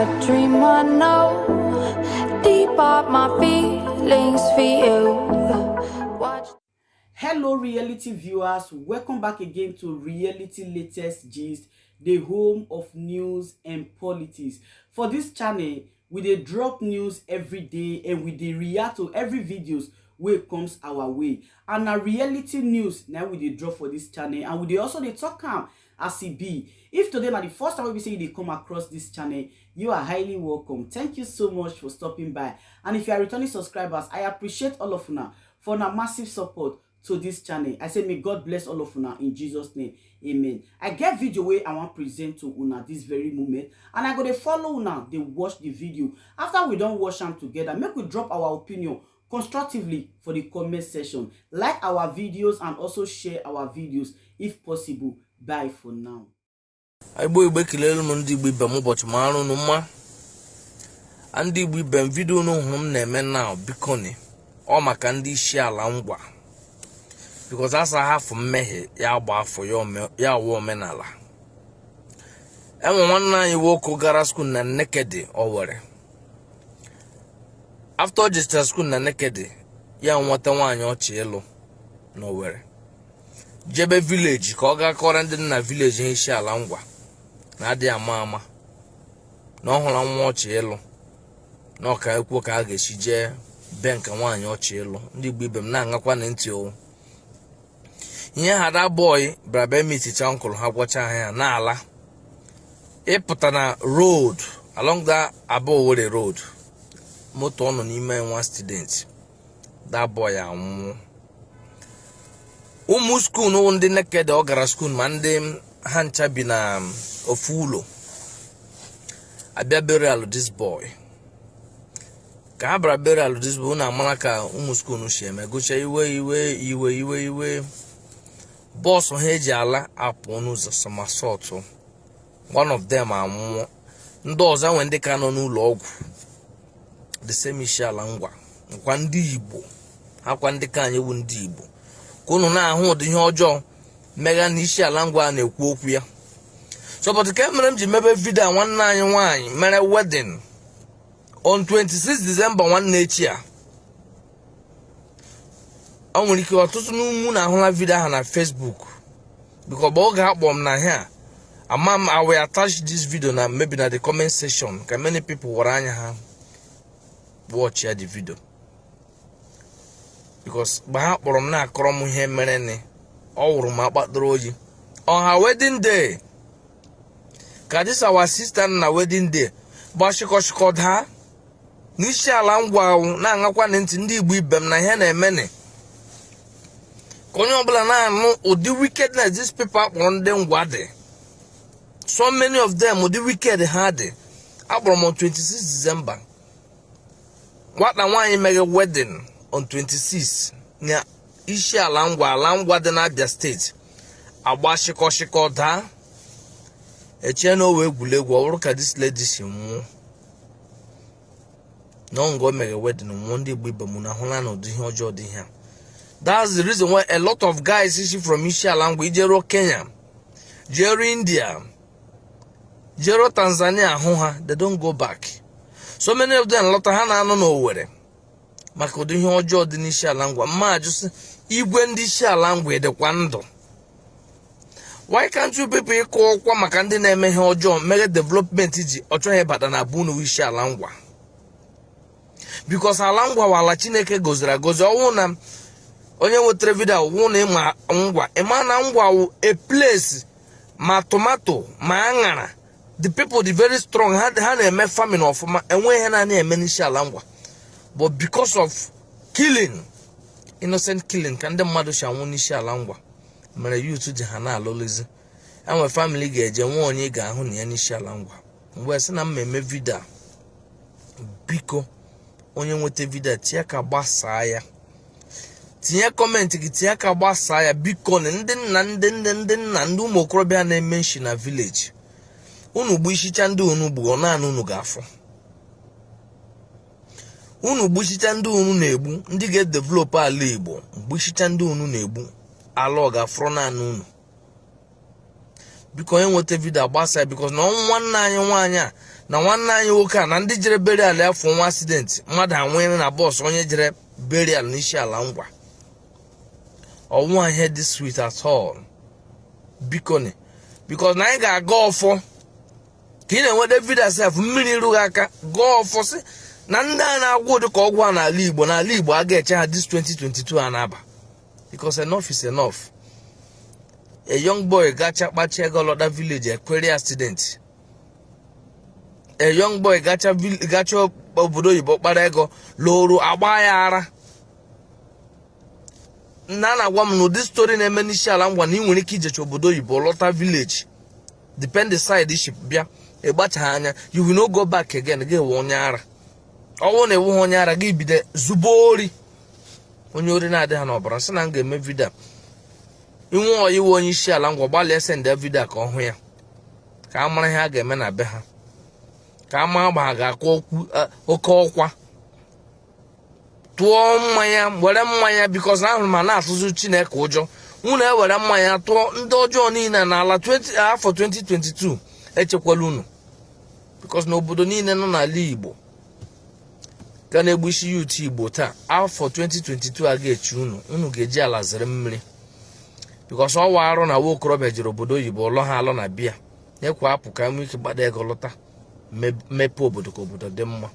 A dream I know. Deep are my feelings for you. Watch. Hello reality viewers, welcome back again to Reality Latest Gist, the home of news and politics. For this channel, we dey drop news every day and we dey react to every videos wey comes our way. And na reality news na we dey drop for this channel, and we dey also dey talk am as e be. If today na the first time wey be say you dey come across this channel, you are highly welcome. Thank you so much for stopping by. And if you are returning subscribers, I appreciate all of una for una massive support to this channel. I say may God bless all of una in Jesus' name. Amen. I get video wey I wan present to una this very moment, and I go dey follow una dey watch the video. After we don watch am together, make we drop our opinion constructively for the comment section. Like our videos and also share our videos if possible. Bye for now. Igbo Igbo, ekelelu m ndị Igbo ibe m. Ụbọchị ma arụ unu mma. Ndị Igbo ibe m, video unu hụrụ m na-eme na bikoni ọ maka ndị isi ala Ngwa, because asa hafụ mmehie ya gba afọ ya wụ omenala. Enwe nwanne anyị nwoke gara school na Nekede, Owerri. After o jechara school na Nekede, ya nweta nwaanyị ọchị ịlụ n'Owerri, jebe village ka ọ gaa kọrọ ndị nna village ha isi ala Ngwa na-adịghị ama ama na ọ hụrụ nwa ọchị ịlụ na ọka ekwuo ka a ga-esi jee be nke nwaanyị ọchị ịlụ. Ndị Igbo ibe m, na-aṅakwa na ntị o. Ihe hada boy bịara bịa miticha uncle ha, gwacha ha ya n'ala ịpụta na road along that Aba Owerri road, moto ọ nọ n'ime nwa student, that boy anwụọ. Ụmụ school ndị Nekede ọ gara school, ma ndị ha ncha bi na ofu ụlọ, abịa burial this boy. Ka ha bịara burial this boy, unu amara ka ụmụ school si eme gụchaa iwe iwe iwe iwe iwe. Bus ha eji ala apụ n'ụzọ, somersault, one of them anwụọ, ndị ọzọ nwe ndị ka nọ n'ụlọ ọgwụ. The same isi ala Ngwa nkwa ndị Igbo akwa ndị ka anyị wu ndị Igbo, ka unu na-ahụ ụdị ihe ọjọọ megha na isi ala Ngwa a na-ekwu okwu ya. So but ka mere m ji mebe video a, nwanne anyị nwaanyị mere wedding on 26 December, nwanne echi a. Ọ nwere ike ọtụtụ n'ụmụ na-ahụla video ahụ na Facebook, because mgbe oge akpọ m na here, ama m. I will attach this video na maybe na the comment section ka many people were anya ha watch ya the video, because mgbe ha kpọrọ m na-akọrọ m ihe mere ni, ọ wụrụ m akpatara oyi. On her wedding day ka this our sister na wedding day gba shịkọshịkọ daa n'isi ala Ngwa. Na-aṅakwa na ntị, ndị Igbo ibe m, na ihe na-emeni ka onye ọbụla na-anụ ụdị wickedness these people akpọrọ ndị Ngwa dị. So many of them, ụdị wicked ha dị. Akpọrọ m on 26 December, nwata nwaanyị mere wedding on 26 na isi ala Ngwa, ala Ngwa dị n'Abia Steeti, agba shịkọshịkọ daa. Echee na owe egwuregwu, ọ bụrụ ka this lady si nwụọ na ọ nga o mere wedding nwụọ. Ndị Igbo ibe m, na ahụla na ụdị ihe ọjọọ dị ihe a. That's the reason why a lot of guys si from isi ala Ngwa ijeruo Kenya, jeruo India, jeruo Tanzania, ahụ ha, they don't go back. So many of them lọta, ha na-anọ n'Owerri maka ụdị ihe ọjọọ dị n'isi ala Ngwa. Mma ajụsị igwe ndị isi ala Ngwa, dịkwa ndụ, why can't you people ịkụ ọkwa maka ndị na-eme ihe ọjọọ mere development ji ọ chọghị ịbata na bunu isi ala Ngwa? Because ala Ngwa wa ala Chineke goziri agozi. Ọnwụ na onye nwetara video wụ na ịma Ngwa, ịma na Ngwa wụ a place ma tomato ma aṅara, the people dị very strong. Ha na-eme farming ọfụma, enweghị ihe na eme n'isi ala Ngwa. But because of killing, innocent killing, ka ndị mmadụ si anwụ n'isi ala Ngwa mere youth ji ha na-alụlizi. Enwe family ga-eje nwe onye ị ga-ahụ na ya n'isi ala Ngwa. Mgbe sị na m eme video a, biko, onye nweta video a, tinye aka gbasaa ya, tinye comment gị, tinye aka gbasaa ya. Biko, na ndị nna, ndị nne, ndị nna, ndị ụmụ okorobịa na-eme nshi na village unu, gbu isicha ndị unu gbuo, naanị unu ga-afụ. Unu gbuchicha ndị unu na-egbu, ndị ga-edevelop ala Igbo. Gbuchicha ndị unu na-egbu, ala ọ ga-afụrụ naanị unu. Biko, onye nweta video, agbasa ya, because na ọnwụ nwanne anyị nwaanyị a Na nwanne anyị nwoke a na ndị jere burial ya fụ nwa accident, mmadụ anwụnyere na bus onye jere burial n'isi ala Ngwa. Ọnwụ ihe dị sweet at all. Bikoni, because na anyị ga-aga ọfọ ka ị na-enweta video sef, mmiri rụghị aka gọọ ọfọ sị na ndị a na-agwọ ụdị ka ọgwụ a n'ala Igbo, n'ala Igbo a ga-eche ha this 2022 a na-aba, because enough is enough. A young boy gacha kpachi ego lọta village, ekwere accident. A young boy gacha gacha obodo oyibo kpara ego lụrụ, agba ya ara. Nna na-agwa m na ụdị story na-eme n'isi ala Ngwa, na ị nwere ike ijecha obodo oyibo lọta village, depend the side isi bịa, ịgbachaghị anya, you will not go back again. Gị ewe onye ara. Ọwụ na ewughị onye ara, gị bido zubo ori. Onye ori na-adị ha n'ọbara. Sị na m ga-eme video inwe ọyiwe onye isi ala Ngwa, gbalịa send video ka ọ hụ ya, ka a mara ihe a ga-eme na be ha, ka a mara ma ha ga-akwa okwu oke ọkwa tụọ mmanya, were mmanya, because na ahụrụ ma na-atụzi Chineke ụjọ. Unu ewere mmanya tụọ ndị ọjọọ niile n'ala 20 afọ 2022 echekwala unu, because na obodo niile nọ n'ala Igbo ga na-egbu isi youth Igbo taa, afọ 2022 a ga-echi unu, unu ga-eji ala zere mmiri, because ọwa arụ na nwa okorobịa jere obodo oyibo lọ ha alọ na bịa nyekwa apụ ka nwee ike gbada ego lọta mepee obodo ka obodo dị mma.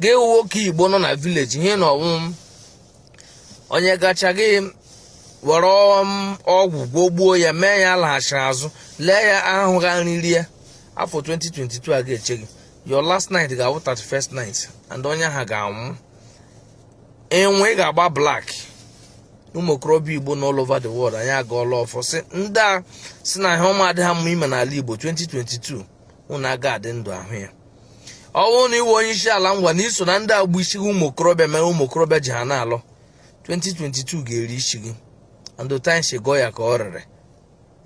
Gị nwoke Igbo nọ na village, ihe na ọnwụ onye gacha gị were ọgwụ gwogbuo ya, mee ya laghachiri azụ, lee ya ahụ ga nri rie. Afọ 2022 a ga-eche gị. Your last night ga-awụ 31st night, and onye ahụ ga-anwụ enwe. Ị ga-agba black. Ụmụ okorobịa Igbo nọ all over the world, anyị agọọla ọfọ sị ndị a si na ihe ọma adịghị mma ime n'ala Igbo 2022, unu aga adị ndụ ahụ ya. Ọ bụrụ na iwe onye isi ala Ngwa na iso na ndị agba isi gị, ụmụ okorobịa mere ụmụ okorobịa ji ha na-alọ, 2022 ga-eri isi gị, and otu anyị si gọọ ya ka ọ rere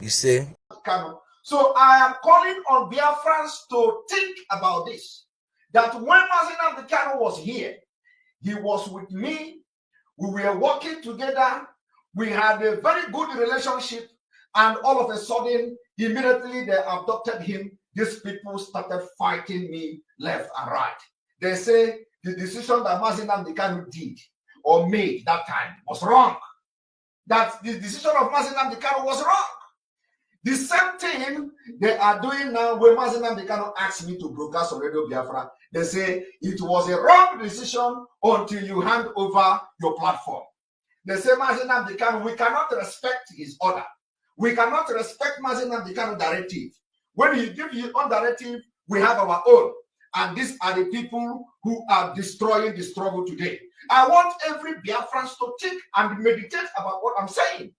ise. Kanu. So I am calling on Biafrans to think about this. That when Mazi Nnamdi Kanu was here, he was with me. We were working together. We had a very good relationship. And all of a sudden, immediately they abducted him. These people started fighting me left and right. They say the decision that Mazi Nnamdi Kanu did or made that time was wrong. That the decision of Mazi Nnamdi Kanu was wrong. The same thing they are doing now when Mazi Nnamdi Kanu asked me to broadcast on Radio Biafra. They say it was a wrong decision until you hand over your platform. They say Mazi Nnamdi Kanu, we cannot respect his order. We cannot respect Mazi Nnamdi Kanu directive. When he gives his own directive, we have our own. And these are the people who are destroying the struggle today. I want every Biafran to think and meditate about what I'm saying.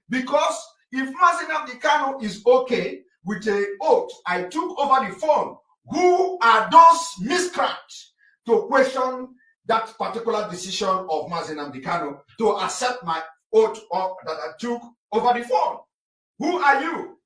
Because if Mazi Nnamdi Kanu is okay with a oath I took over the phone, who are those miscreants to question that particular decision of Mazi Nnamdi Kanu to accept my oath or, that I took over the phone? Who are you?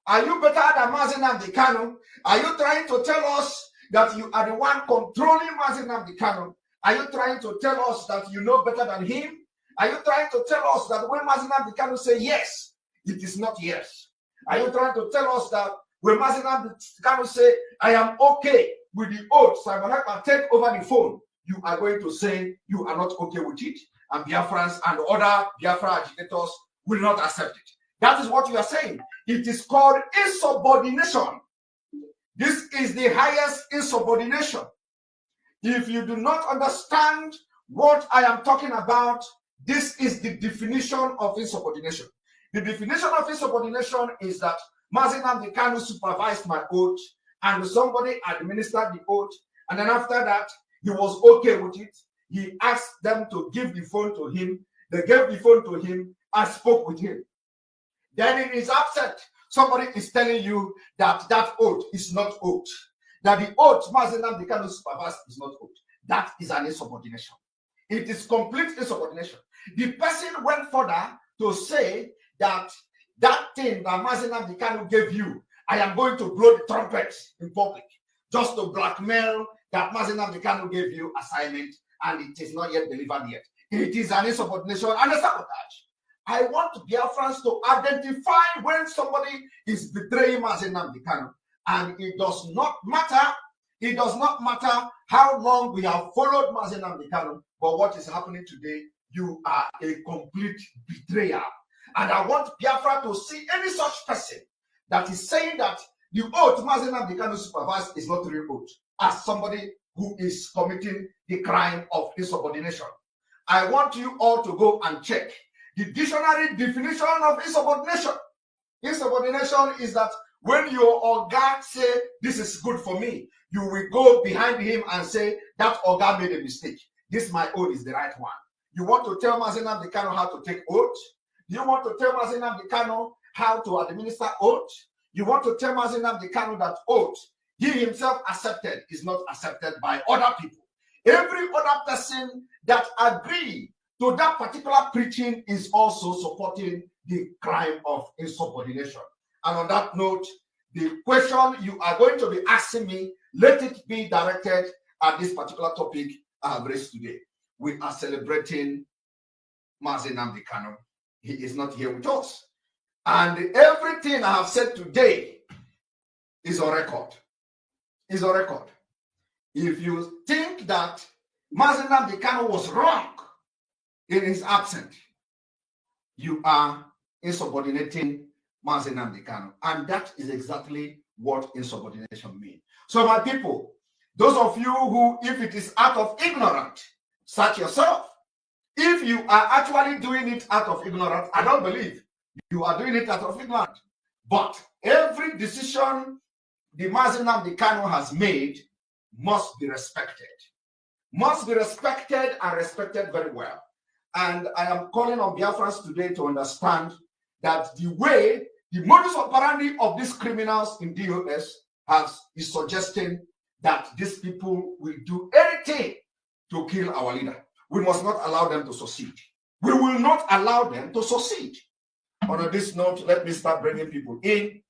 Are you better than Mazi Nnamdi Kanu? Are you trying to tell us that you are the one controlling Mazi Nnamdi Kanu? Are you trying to tell us that you know better than him? Are you trying to tell us that when Mazi Nnamdi Kanu say yes, it is not yes? Are you trying to tell us that when Mazi Nnamdi Kanu say, I am okay with the oath, Simon Ekpa take over the phone, you are going to say you are not okay with it, and Biafrans and other Biafra agitators will not accept it? That is what you are saying. It is called insubordination. This is the highest insubordination. If you do not understand what I am talking about, this is the definition of insubordination. The definition of insubordination is that Mazi Nnamdi Kanu supervised my oath and somebody administered the oath. And then after that, he was okay with it. He asked them to give the phone to him. They gave the phone to him and spoke with him. Then in his absence, somebody is telling you that that oath is not oath. That the oath Mazi Nnamdi Kanu supervised is not oath. That is an insubordination. It is complete insubordination. The person went further to say that that thing that Mazi Nnamdi Kanu gave you, I am going to blow the trumpet in public just to blackmail that Mazi Nnamdi Kanu gave you assignment and it is not yet delivered yet. It is an insubordination and a sabotage. I want Biafrans to identify when somebody is betraying Mazi Nnamdi Kanu. And it does not matter. It does not matter how long we have followed Mazi Nnamdi Kanu, but what is happening today, you are a complete betrayer. And I want Biafra to see any such person that is saying that the oath Mazi Nnamdi Kanu supervised is not real oath, as somebody who is committing the crime of insubordination. I want you all to go and check the dictionary definition of insubordination. Insubordination is that when your oga say, "This is good for me," you will go behind him and say, "That oga made a mistake. This my own is the right one." You want to tell Mazi Nnamdi Kanu how to take oath? You want to tell Mazi Nnamdi Kanu how to administer oath? You want to tell Mazi Nnamdi Kanu that oath he himself accepted is not accepted by other people? Every other person that agree to that particular preaching is also supporting the crime of insubordination. And on that note, the question you are going to be asking me, let it be directed at this particular topic I have raised today. We are celebrating Mazi Nnamdi Kanu. He is not here with us. And everything I have said today is on record. Is on record. If you think that Mazi Nnamdi Kanu was wrong in his absence, you are insubordinating Mazi Nnamdi Kanu. And that is exactly what insubordination means. So, my people, those of you who, if it is out of ignorance, search yourself. If you are actually doing it out of ignorance, I don't believe you are doing it out of ignorance. But every decision the Mazi Nnamdi Kanu has made must be respected. Must be respected and respected very well. And I am calling on Biafrans today to understand that the way, the modus operandi of these criminals in DOS is suggesting that these people will do anything to kill our leader. We must not allow them to succeed. We will not allow them to succeed. On this note, let me start bringing people in.